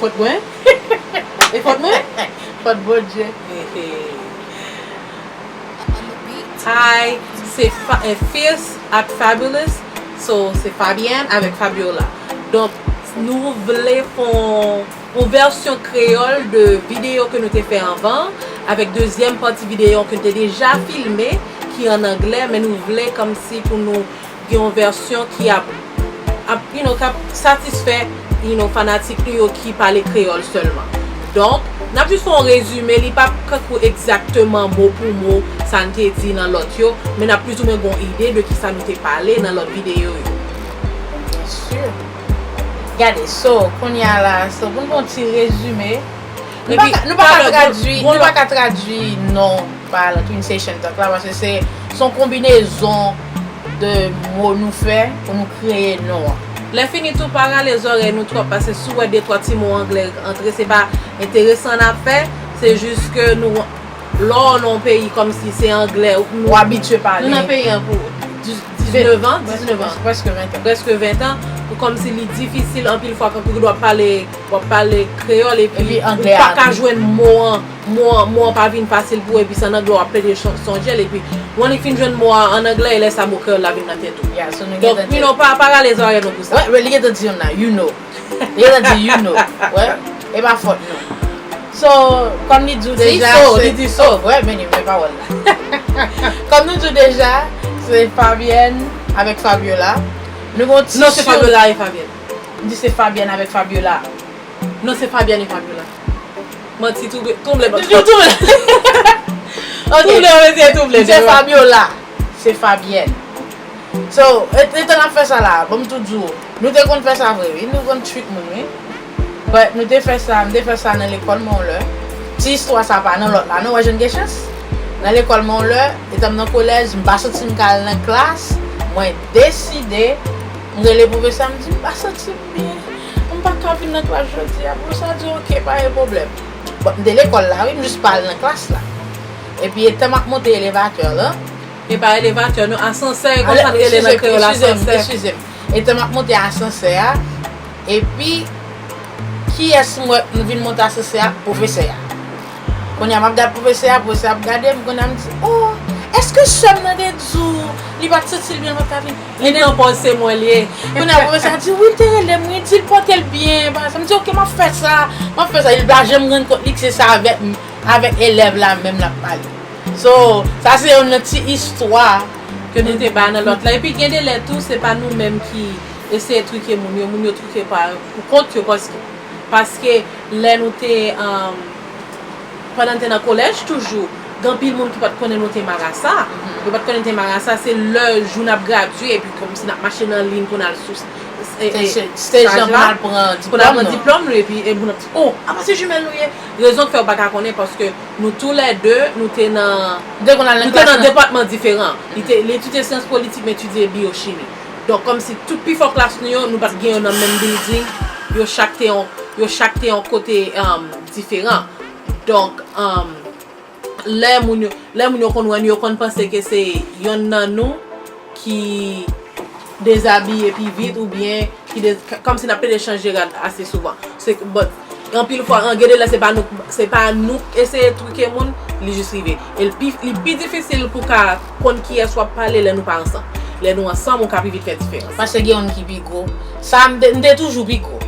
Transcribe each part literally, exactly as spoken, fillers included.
Fòt mwen? E fòt mwen? Fòt Bondye. Hi, se Fa- eh, Fierce ak Fabulous. So, se Fabienne avèk Fabiola. Donk, nou vle fè yon, yon vèsyon kreyòl de videyo ke nou te fè anvan, avèk dezyèm pati videyo ke nou te deja filme, ki an anglè, men nou vle kòmsi pou nou gen yon vèsyon ki ap, ap, you know, k ap satisfè, you know, fanatik nou yo ki pale kreyòl sèlman. Donk, n ap jis fè yon rezime, li p ap kankou egzakteman mo pou mo sa n te di nan lòt yo, men n ap plizoumwen gen yon ide de kisa nou te pale nan lòt videyo yo. Byen si. Gade, so, kounye a la, so, pou n fè yon ti rezime, nou pa ka, nou pa ka tradui, nou pa ka tradui non pa Twin Station Talk la, paske se, se yon konbinezon de mo nou fè pou nou kreye non an. Lè fini tou, pa rale zòrèy nou twòp, paske si w wè de twa ti mo anglè antre, se pa enteresan n ap fè, se jis ke nou, lè w nan yon peyi kòmsi se anglè, nou, w abitye pale. Nou nan peyi an pou diznèf an, diznèf an. Prèske ven tan. Prèske ven tan, pou kòmsi li difisil anpil fwa, kankou w ap pale, w ap pale kreyòl, epi ou pa ka jwenn mo an, mo an, mo an pa vin fasil pou ou, epi se an anglè w ap plede chon- sonje l, epi w annik fin jwenn mo a an anglè, e lè sa mo kreyòl la vin nan tèt ou. Yeah, so nou gentan di, you know, pa, pa rale zòrèy nou pou sa. Wè, wè, li gentan di youn la, you know. Li gentan di you know. Wè, e pa fòt nou. So, kòm li di w deja, so, se, li di so. Oh, wè, men li men pawòl la. Kòm nou di w deja, se Fabienne avèk Fabiola. Nou gon ti... Non, se Fabiola e Fabienne. M di se Fabienne avèk Fabiola. Non, se Fabienne e Fabiola. Manti, touble, touble. Touble. Ok. Touble, mesye, touble. Se Fabiola. Se Fabienne. So, e- etan n ap fè sa la, ban m tou di w, nou te konn fè sa vre, wi. Nou konn trick moun, wi. But nou te fè sa, m te fè sa nan lekòl mwen yon lè. Ti istwa sa pa nan lòt la, non, wè, jan n gen chans. Nan lekòl mwen yon lè, etan m nan kolèj, m pa santi m ka al nan klas, mwen deside, m rele pwofesè a, m di, "M pa santi m byen. M pa ka vin nan klas jodi a." Pwofesè a di, "Ok, pa gen pwoblèm." Bon, m te lekòl la, wi, m jis pa al nan klas la. Epi etan m ap monte elevatè la, e pa elevatè, non, asansè, e konsa n rele nan kreyòl, asansè. Eskize m, eskize m. Etan m ap monte asansè a, epi kiyès m wè m vin monte asansè a? Pwofesè a. Kounye a m ap gad pwofesè a, pwofesè a ap gade m, kounye a m di, "Oh, èske sè m nan te di w li pa t santi l byen, l pa t ka vin?" Li pran pòz se mwen l ye. Kounye a pwofesè a di, "Wi, l te rele m, wi, di l pote l byen, bagay sa." M di, "Ok, m ap fè sa, m ap fè sa." Li pa janm rann kont li ke se sa avèk m, avèk elèv la menm l ap pale. So, sa se youn nan ti istwa ke nou te bay nan lòt la. Epi gen de lè tou, se pa nou menm ki eseye trike moun yo, moun yo trike pa, pou kont yo, paske, paske lè nou te, um, pandan n te nan kolèj toujou, gen anpil moun ki pa t konnen nou te marasa. Yo pa t konnen n te marasa, se lè jou n ap gradye, epi kòmsi n ap mache nan liy pou n al sou e- e- stage la, pou n al pran diplòm nou, epi e moun ap di, "Oh, apa se jimèl nou ye?" Rezon k fè yo pa ka konnen, paske nou toulède, nou te nan, nou te nan depatman diferan. Li te, li etidye syans politik, m etidye biyochimi. Donk, kòmsi tout pifò klas nou yo, nou pa t gen yo nan menm building, yo chak te yon, yo chak te yon kote, um, diferan. Donk, um, lè moun yo, lè moun yo konn wè nou, yo konn panse ke se yonn nan nou ki dezabiye pi vit oubyen ki de- k- kòmsi n ap plede chanje rad ase souvan. Se, but, anpil fwa, an, gen de lè se pa nou, se pa nou k eseye trike moun, li jis rive. E l pi, li pi difisil pou ka konn kiyès w ap pale lè nou pa ansanm. Lè nou ansanm, ou ka pi vit fè diferans. Paske gen youn ki pi gwo. Sa, m te, m te toujou pi gwo.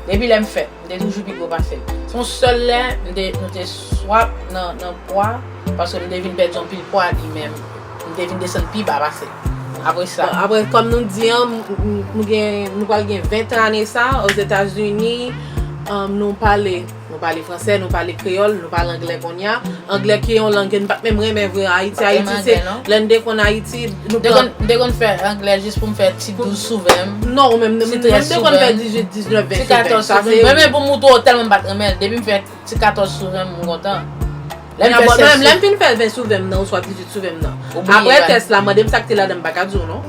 Depi lè m fèt, m te toujou pi gwo pase l. Se yon sèl lè, m te, nou te swap nan, nan pwa, paske m te vin pèdi anpil pwa li menm. M te vin desann pi ba pase l. Apre sa. Bon, apre, kòm nou di an, m- m- nou gen, nou pral gen ven tan ane sa, Ozetazini, um, nou pale, nou pale fransè, nou pale kreyòl, nou pale anglè kounye a. Anglè ki yon lang ke n pa t menm renmen vre. Ayiti, Ayiti, se, lè n te konn Ayiti, nou te konn, te konn fè anglè jis pou m fè ti douz sou ven m. Non, ou menm, ti trèz sou ven m, ti katòz sou ven m. Mwen menm pou m montre w tèlman m pa t renmen l, depi m fè ti katòz sou ven m, m kontan. Lè m fè sèz sou ven m, lè m fin fè ven sou ven m nan, oswa dizuit sou ven m nan. Apre tès la, mande m sa k te ladan, m pa ka di w non.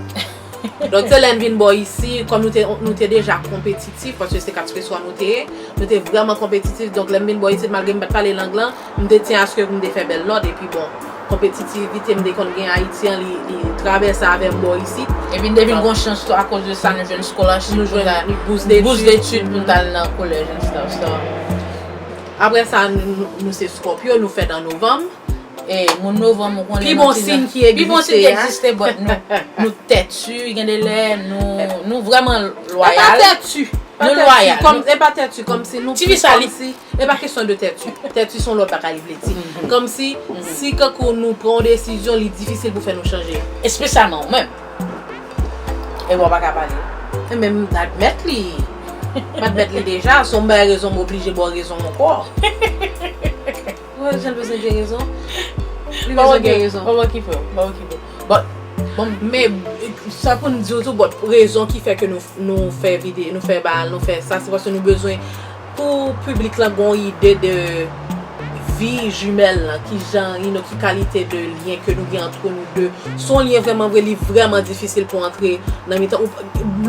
Donk, se lè n vin bò isi, kòm nou te, nou te deja konpetitif, paske se kat espeswa nou te ye, nou te vrèman konpetitif. Donk, lè m vin bò isi, malgre m pa t pale lang lan, m te tyen aske pou m te fè bèl nòt, epi bon, Konpetitivite m te konn gen Ayiti an, li, li travèse avè m bò isit. Epi n te vin gon chans tou, akoz de sa, nou jwenn scholarship, nou jwenn bous detid pou n t al nan college and stuff. So, apre sa, nou, nou se Scorpio, nou fèt an novanm. E moun novanm, ou konnen pi bon siy ki egziste, but nou, nou tèti, gen de lè, nou, nou vrèman lwayal. Nou lwayal. E pa tèti, kòmsi nou ti vi sa li. E pa kesyon de tèti. Tèti se yon lòt bagay li vle di. Kòmsi, si kankou nou pran yon desizyon, li difisil pou fè nou chanje. Espesyalman ou menm. E w pa ka pale. E men m admèt li. M admèt li deja. Si w bay rezon, m oblije ba w rezon ankò. Ou wè jan l bezwen gen rezon? Li bezwen gen rezon. Bon, okipe w. Bon, okipe w. Bon, bon. Men, sa pou n di w tou, bon, rezon ki fè ke nou nou fè vide, nou fè bal, nou fè sa, se paske nou bezwen pou piblik lan gon ide de vi jimèl lan, ki jan, you know, ki kalite de lyen ke nou gen antre nou de. Se yon lyen vrèman vre, li vrèman difisil pou antre nan mitan. Ou,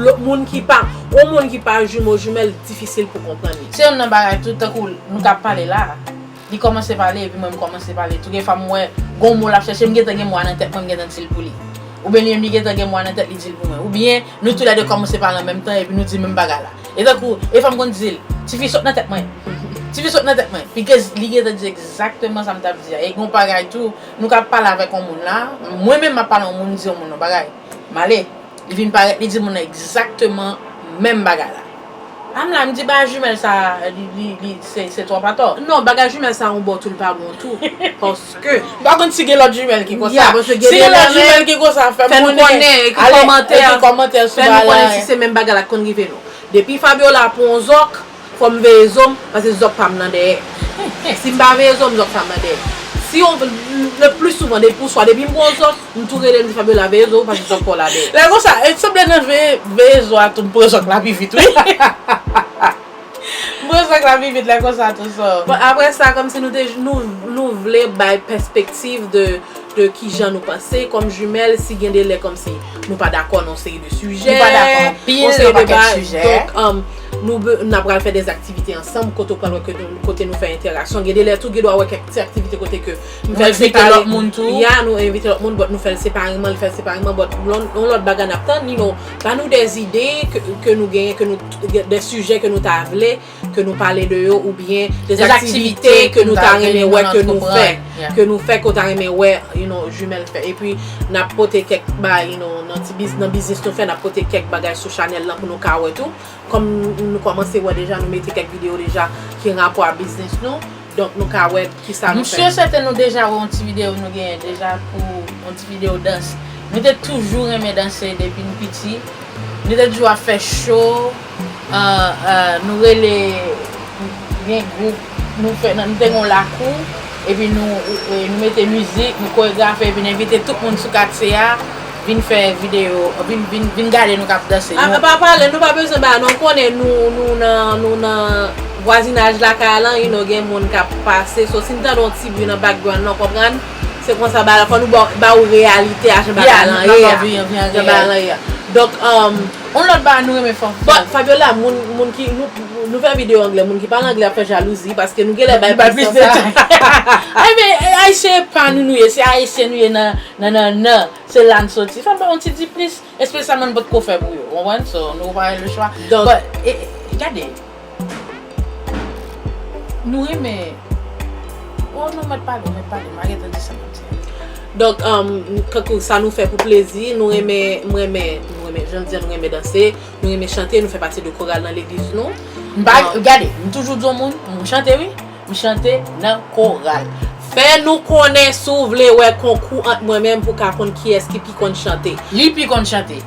lòt moun ki pa, yon moun ki pa jimo jimèl, difisil pou konprann li. Se youn nan bagay tou, tankou nou k ap pale la. Li kòmanse pale, epi mwen m kòmanse pale tou. Gen fwa m wè gon mo l ap chèche, m gentan gen mo a nan tèt mwen, m gentan di l pou li. Oubyen li menm li gentan gen mo a nan tèt li, di l pou mwen. Oubyen nou toulède kòmanse pale an menm tan, epi nou di menm bagay la. E tankou, e fwa m konn di l, tifi sot nan tèt mwen. Tifi sot nan tèt mwen. Because li gentan di egzakteman sa m t ap di a. E gon bagay tou, nou ka pale avèk yon moun la, mwen menm m ap pale yon moun, m di yon moun yon bagay. M ale. Li vin parèt, li di moun nan egzakteman menm bagay la. A m la, m di bagay jimèl sa, li, li, li, se, se twòp atò. Non, bagay jimèl sa, yon bò tou, li pa bon tou. Paske. M pa konn si gen lòt jimèl ki konsa. Si gen lòt jimèl ki konsa, fè m konnen. Ale, ekri kòmantè sou bagay la. Fè nou konnen si se menm bagay la k konn rive nou. Depi Fabiola pran yon zòk, fò m veye zo m, paske zòk pa m nan dèyè. Si m pa veye zo m, zòk pa m nan dèyè. Si yon, le pli souvan, depi, swa depi m pran zòk, m tou rele m di Fabiola veye zo w, paske zòk pa w la dèyè. Lè konsa, e sanble nan veye, veye zo a tou, m pran zòk la pi vit, wi. M pran zòk la pi vit, lè konsa tou, so. Bon, apre sa, kòmsi nou te, nou, nou vle bay pèspektiv de de kijan nou panse kòm jimèl, si gen de lè kòmsi nou pa dakò nan yon seri de sijè, yon seri de bagay. Donk, um, nou be, n ap pral fè de aktivite ansanm, kote w pral wè ke nou, kote nou fè entèraksyon. Gen de lè tou, gen dwa wè kèk ti aktivite kote ke nou fè l separe. Ya, nou envite lòt moun, but nou fè l separeman, li fè l separeman, but yon lòt bagay n ap tann, you know, ba nou de ide ke, ke nou genyen, ke nou, de sijè ke nou ta vle ke nou pale de yo, oubyen de aktivite ke nou ta renmen wè ke nou fè, ke nou fè, ke w ta renmen wè, you know, jimèl fè. Epi, n ap pote kèk bagay, you know, nan ti biz, nan biznis nou fè, n ap pote kèk bagay sou chanèl lan pou nou ka wè tou. Kòm nou kòmanse wè deja, nou mete kèk videyo deja ki an rapò a biznis nou. Donk, nou ka wè kisa nou fè. M si e sèten nou deja wè yon ti videyo nou genyen deja pou yon ti videyo dans. Nou te toujou renmen danse depi n piti. Nou te toujou ap fè cho. Ah, ah, nou rele, gen gwoup, nou fè, nou te gen yon lakou, epi nou, eh, nou mete mizik, nou koregrafe, epi n envite tout moun sou katye a vin fè videyo, vin, vin, vin gade nou k ap danse. A pa pale, nou pa bezwen ba, nou konnen nou, nou nan, nou nan vwazinaj lakay lan, you know, gen moun k ap pase. So, si n tande yon ti bri nan background lan, w konprann? Se konsa bagay la, fò nou ba, ba w reyalite a jan bagay lan ye a. Jan bagay lan ye a. Donk, um, yon lòt bagay nou renmen fè. Bon, Fabiola, moun, moun ki, nou, nou fè videyo anglè, moun ki pale anglè ap fè jalouzi, paske nou genlè bay plis nan sa. Ay, men, eh, Ayisyen pa nou nou ye, se Ayisyen nou ye nan, nan, nan, nan. Se la n soti. Fè n ba yon ti di plis, espesyalman n potko fè pou yo. Ou konprann? So, nou pa gen lechwa. Donk, but, eh, eh, gade. Nou renmen. Oh non, mèt pale, mèt pale, m a gentan di sa m ap di a. Donk, um, kankou sa nou fè pou plezi, nou renmen, m renmen, nou renmen, jan m di a, nou renmen danse, nou renmen chante, nou fè pati de koral nan legliz nou. M pa, gade, m toujou di yon moun, m chante wi, m chante nan koral. Fè nou konnen si w vle wè konkou ant mwen menm pou w ka konn kiyès ki pi konn chante. Li pi konn chante.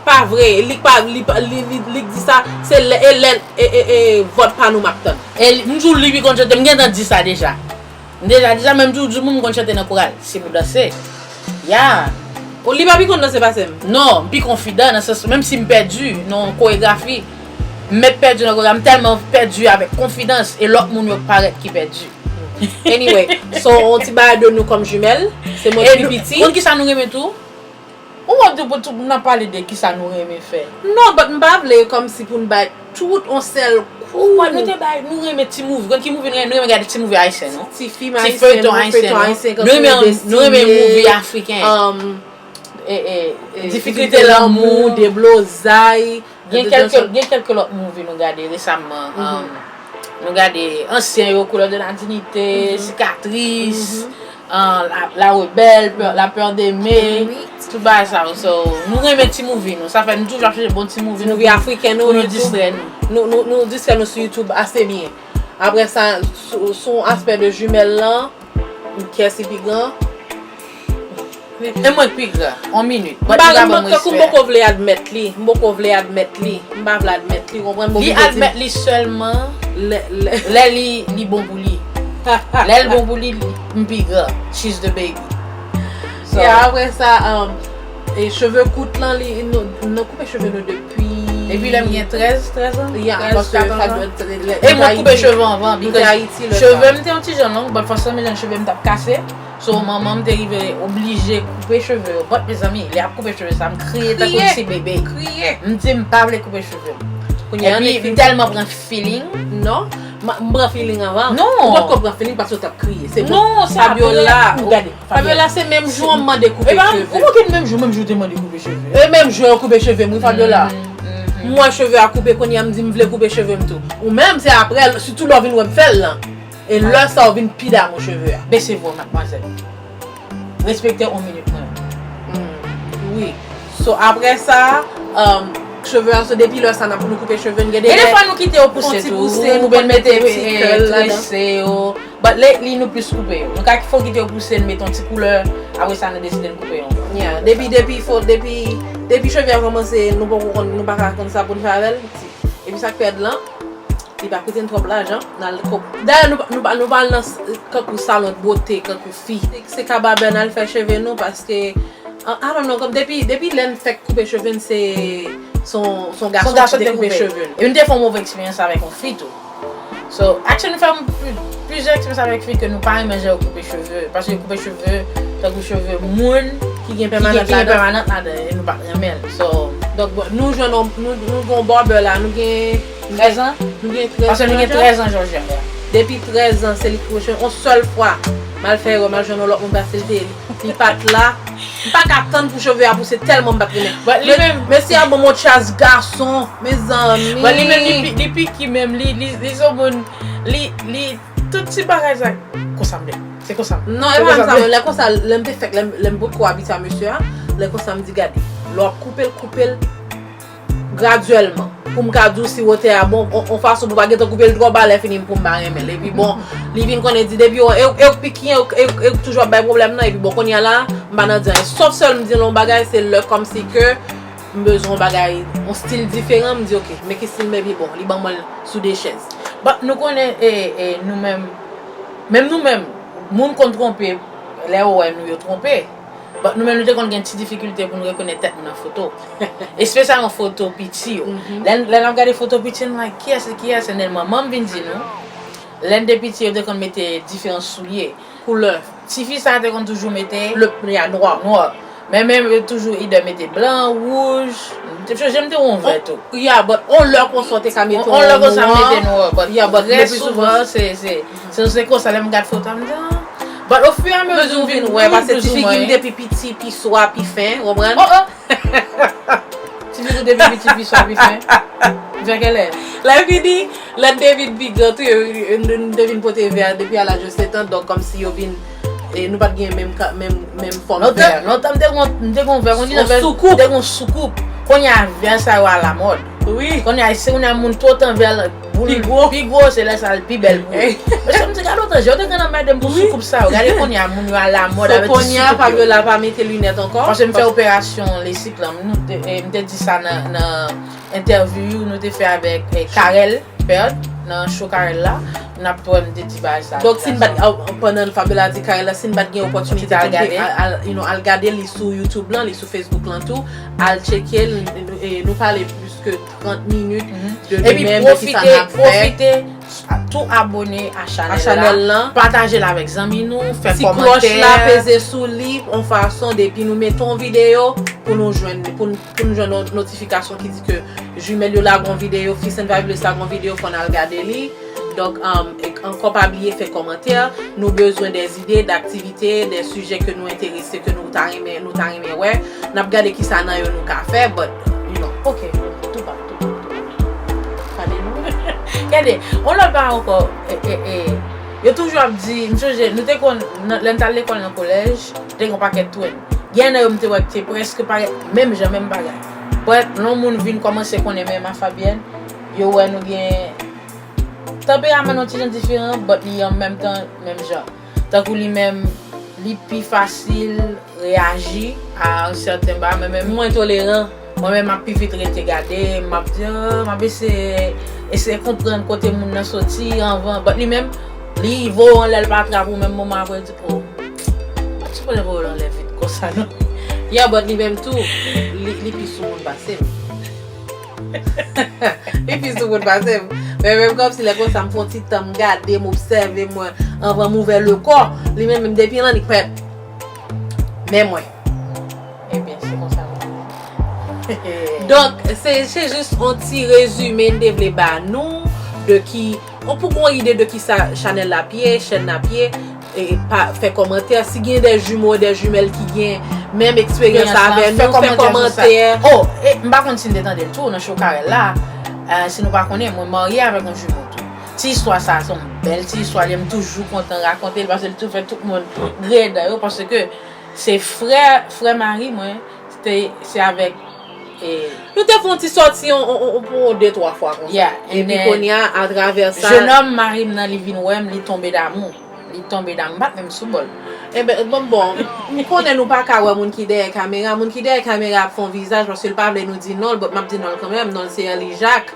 Pa vre, li pa, li pa, li, li, li k di sa, se lè, e lè, e, e, e, vòt pa nou m ap tann. E li, m di w li pi konn chante, m gentan di sa deja. M deja di sa, men m toujou di moun m konn chante nan koral, si pou danse. Ya. O, li pa pi konn danse pase m? Non, m pi konfidan nan sans, menm si m pèdi nan yon koregrafi, m mèt pèdi nan koregrafi, m tèlman pèdi avèk konfidans, e lòt moun yo parèt ki pèdi. Anyway, so, yon ti bagay de nou kòm jimèl, se mwen ki pi piti. Konn kisa nou renmen tou? Ou wè tou pou tout moun ap pale de kisa nou renmen fè. Non, but m pa vle kòmsi pou n bay tout yon sèl Ou wè, nou te bay, nou renmen ti movie. Konn ki movie nou renmen? Nou renmen gade ti movie ayisyen, non? Ti fim ayisyen, feyton ayisyen, non? Feyton ayisyen, nou renmen, nou renmen movie afriken. Um, e, e, e, difikilte lanmou, deblozay. Gen kèlke, gen kèlke lòt movie nou gade resamman. Um, nou gade ansyen yo, Couleur de la Dignité, Cicatrice, uh, La, La Rebelle, Peur- La Peur d'aimer, tout bagay sa yo. So, nou renmen ti movie nou. Sa fè nou toujou ap chèche bon ti movie nou pou nou distrè nou. Nou, nou, nou distrè nou sou YouTube ase byen. Apre sa, sou, sou aspè de jimèl lan, kiyès ki pi gran? E mwen k pi gran, on minit. But li pa ban m respè. Tankou m poko vle admèt li, m poko vle admèt li, m pa vle admèt li, ou konprann? Li admèt li sèlman lè, lè li, li bon pou li. Lè l bon pou li, li, m pi gran. She's the baby. So, yeah, apre sa, um, e cheve kout lan, li, nou, nou koupe cheve nou depi. Depi lè m gen trèz, trèz an? Yeah, trèz, paske katòz an. E mwen koupe cheve anvan, because cheve m te yon ti jan long, but for some reason cheve m t ap kase. So, manman m te rive oblije koupe cheve yo. But, mezanmi, lè y ap koupe cheve sa, m kriye tankou yon ti bebe. Kriye. M di m pa vle koupe cheve m. Epi, m tèlman pran feeling. Non, m pran feeling anvan. Non. Ou potko pran feeling paske w t ap kriye. Se bon. Non, se apre. Fabiola, ou gade. Fabiola, se menm jou an mande koupe cheve. Ou manke menm jou, menm jou te mande koupe cheve. E menm jou yo koupe cheve m, wi, Fabiola. M wè cheve a koupe, kounye a m di m vle koupe cheve m tou. Ou menm, se apre, sitou lè w vin wè m fè l lan. E lè sa w vin pi damou cheve a. Bese vwa w, madmwazèl. Respekte on minit mwen. Wi. So, apre sa, um, cheve a, so, depi lè sa, n ap pou nou koupe cheve n. Gen de fwa nou kite yo pouse tou, oubyen mete, eh, trese yo. But lately, nou plis koupe yo. Nou ka fò kite yo pouse, n mete yon ti koulè, apre sa, nou deside n koupe yo. Yeah, depi, depi, fo, depi, depi cheve a kòmanse, nou poko konn, nou pa ka konn sa pou n fè avè l. Epi sa k pèd lan, li pa koute n twòp lajan. N al ko-, dayè, nou, nou, nou pa al nan s-, kankou salon de bote, kankou fi. Se ka babè n al fè cheve nou, paske, I, I don't know, kòm depi, depi lè n fèk koupe cheve n, se, se yon, se yon gason ki te koupe cheve n. E nou te fè yon move eksperyans avèk yon fi tou. So, actually, nou fè pli-, plizyè eksperyans avèk fi ke nou pa renmen jan yo koupe cheve. Paske yo koupe cheve, tankou cheve moun ki gen pèmanant ladan, e nou pa t renmen l. So, donk, bon, nou jwenn yon, nou, nou gen yon barber la, nou gen trèz an? Nou gen trèz an. Paske nou gen trèz an, Jòjya. Depi trèz an, se li ki koupe cheve. Yon sèl fwa, m al fè erè, m al jwenn yon lòt moun pase l te, li pa t la. M pa ka tann pou cheve a pouse tèlman m pa t renmen. But li menm, mesye a ban m yon chas gason, mezanmi. But li menm, li pi, li piki menm, li, li, li se yon moun, li, li, tout ti bagay sa, konsa m vle. Se konsa m vle. Non, e pa menm sa, lè konsa, lè m te fèk, lè m, lè m potko abitye a mesye a, lè konsa m di, gade, lè w ap koupe l, koupe l gradyèlman. Pou m ka di w si wotè a bon, on, on fason pou w pa gentan koupe l twò ba, lè fini pou m pa renmen l. Epi bon, li vin konnen di depi yo, e, e, pikin, e, e, e toujou ap bay pwoblèm nan, epi bon, kounye a la, m pa nan di anyen. Sòf sèl m di l yon bagay, se lè kòmsi ke m bezwen yon bagay, yon stil diferan, m di, "Ok, men ki stil m epi bon, li ban mwen l sou de chèz." But nou konnen, e, e, nou menm, menm nou menm, moun konn twonpe, lè yo wè nou, yo twonpe. But nou menm, nou te konn gen ti difikilte pou nou rekonèt tèt nou nan foto. Espesyalman foto piti yo. Lè, lè n ap gade foto piti, nou like, "Kiyès, kiyès?" And then manman m vin di nou, lè n te piti, yo te konn mete diferan soulye. Koulè. Tifi sa te konn toujou mete le, ya, nwa. Nwa. Men menm yo toujou idè mete blan, wouj. M te sonje m te wè yon vè tou. Ya, but on lè konsa w te ka mete yon nwa. On lè konsa m mete nwa, but trè souvan, se, se, se, se konsa lè m gad foto a, m di, ah. But au fur et à mesure, m vin wè, paske tifi ki m depi piti, pi swa, pi fen, ou konprann? Oh, oh. Tifi ki m depi piti, pi swa, pi fen. Vè kèlè? Lè fini, lè n te vin pi gran tou, yo, yo, yo, n te vin pote vè a depi a laj de sèt an, donk kòmsi yo vin, e, nou pa t gen menm ka, menm, menm fòm vè. Lontan, lontan m te gon, m te gon vè, on dirait vè, m te gon soukoup. Kounye a vè sa yo alamòd. Wi. Kounye a, se kounye a moun tou otan vè l, boul pi gwo, se lè sa l pi bèl pou yo. Mesye, m di, gade otan je yo te konn anmède m pou soukoup sa yo. Gade kounye a moun yo alamòd avèk ti soukoup yo. Kounye a Fabiola pa mete linèt ankò. Paske m fè operasyon lesik lan, m te, e, m te di sa nan, nan entèvyou nou te fè avèk, e, Carel Perd nan show Carel la. N ap wè m te di bagay sa. Donk, si n pa t, a, pandan Fabiola di Carel la, si n pa t gen opòtinite pou n te al, al, you know, al gade li sou YouTube lan, li sou Facebook lan tou, al tcheke l, e, nou pale plis ke trant minit de nou menm, de kisa n ap fè. Epi pwofite, pwofite tou abòne a chanèl la, pataje l avèk zanmi nou, fè kòmantè. Ti klòch la, peze sou li, yon fason, depi nou mete yon videyo, pou nou jwenn, pou n, pou n jwenn yon notifikasyon ki di ke Jumèl yo lage yon videyo, Fierce and Fabulous lage yon videyo, fò n al gade li. Donk, um, e, ankò pa bliye fè kòmantè. Nou bezwen dè zide, dè aktivite, dè sijè ke nou enterese, ke nou ta renmen, nou ta renmen wè. N ap gade kisa nan yo nou ka fè, but, you know, ok, tou pa, tou pa, tou pa. Pale nou. Gade, yon lòt bagay ankò, e, e, e, yo toujou ap di, m sonje, nou te konn, nan, lè n t al lekòl nan kolèj, te gen yon pakèt twin. Gen nan yo m te wè ki te prèske parèt menm jan, menm bagay. But, lè yon moun vin kòmanse konnen menm a Fabyèn, yo wè nou gen tanperaman nou ti jan diferan, but li an menm tan menm jan. Tankou li menm, li pi fasil reyaji a sèten bagay, men menm mwen toleran. Mwen menm, m ap pi vit rete gade, m ap di, "Ah, m ap eseye, eseye konprann kote moun nan soti anvan." But li menm, li voye w anlè, l pa trap ou menm moman apre, l di, "Oh, m pa t sipoze voye w anlè vit konsa, non." Yeah, but li menm tou, li, li pi sou moun pase m. Li pi sou moun pase m. Men menm kòmsi lè konsa, m fè yon ti tan, m gade, m obsève mwen, anvan m ouvè le kò. Li menm, menm depi l annik pèt. Men mwen. Ebyen, se konsa nou ye. Donk, se, se jis yon ti rezime n te vle ba nou de ki, pou gon ide de kisa chanèl la ap ye, chèn la ap ye, e pa, fè kòmantè. Si gen de jimo, de jimèl ki gen menm eksperyans avè nou, fè kòmantè. Oh, e m pa konn si n te tande l tou nan Cho Karèl la. Eh, si nou pa konnen, mwen marye avèk yon jimo tou. Ti istwa sa a se yon bèl ti istwa, li, m toujou kontan rakonte l, paske li toujou fè tout moun grenn dan yo, paske se frè, frè mari mwen, se, se avèk, e, nou te fè yon ti sòti, on, on, on, pou de, twa fwa konsa. Yeah, and then, epi kounye a, atravè sa, jenòm mari m nan, li vin wè m, li tonbe damou. Li tonbe damou, m pa t menm sou bòl. Enben, bon, bon, m konnen nou pa ka wè moun ki dèyè kamera. Moun ki dèyè kamera ap fè yon vizaj, paske l pa vle nou di non l, but m ap di non l kanmenm. Non l se Erly Jacques.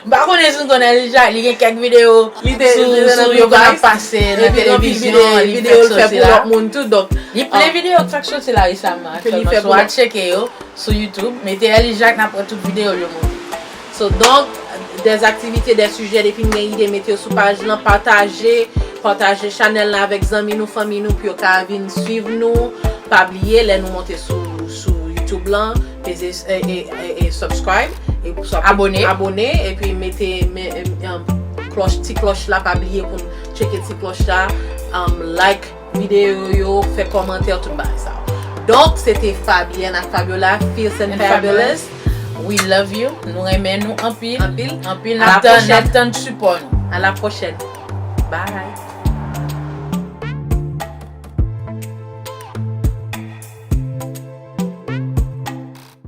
M pa konnen si n konnen Erly Jacques, li gen kèk videyo sou, sou yo konn ap pase nan televizyon, li fèk soti la. Li plen videyo k fèk soti la resaman, aktyèlman. So, al tcheke yo sou YouTube, mete Erly Jacques, n ap wè tout videyo l yo, moun. So, donk, dè aktivite, dè sijè, depi n gen ide, mete yo sou paj lan, pataje, pataje chanèl la avèk zanmi nou, fanmi nou, pou yo ka vin swiv nou. Pa bliye, lè nou monte sou, sou YouTube lan, peze, e, e, e, e subscribe, e pou sa, abone, abone, epi mete, me, e, e, klòch, ti klòch la, pa bliye pou n tcheke ti klòch la, um, like videyo yo, fè kòmantè, tout bagay sa yo. Donk, se te Fabienne ak Fabiola, Fierce and Fabulous. We love you. Nou renmen nou anpil. Anpil. Anpil. N ap tann, n ap tann sipò nou. A la pwochèn. Bye.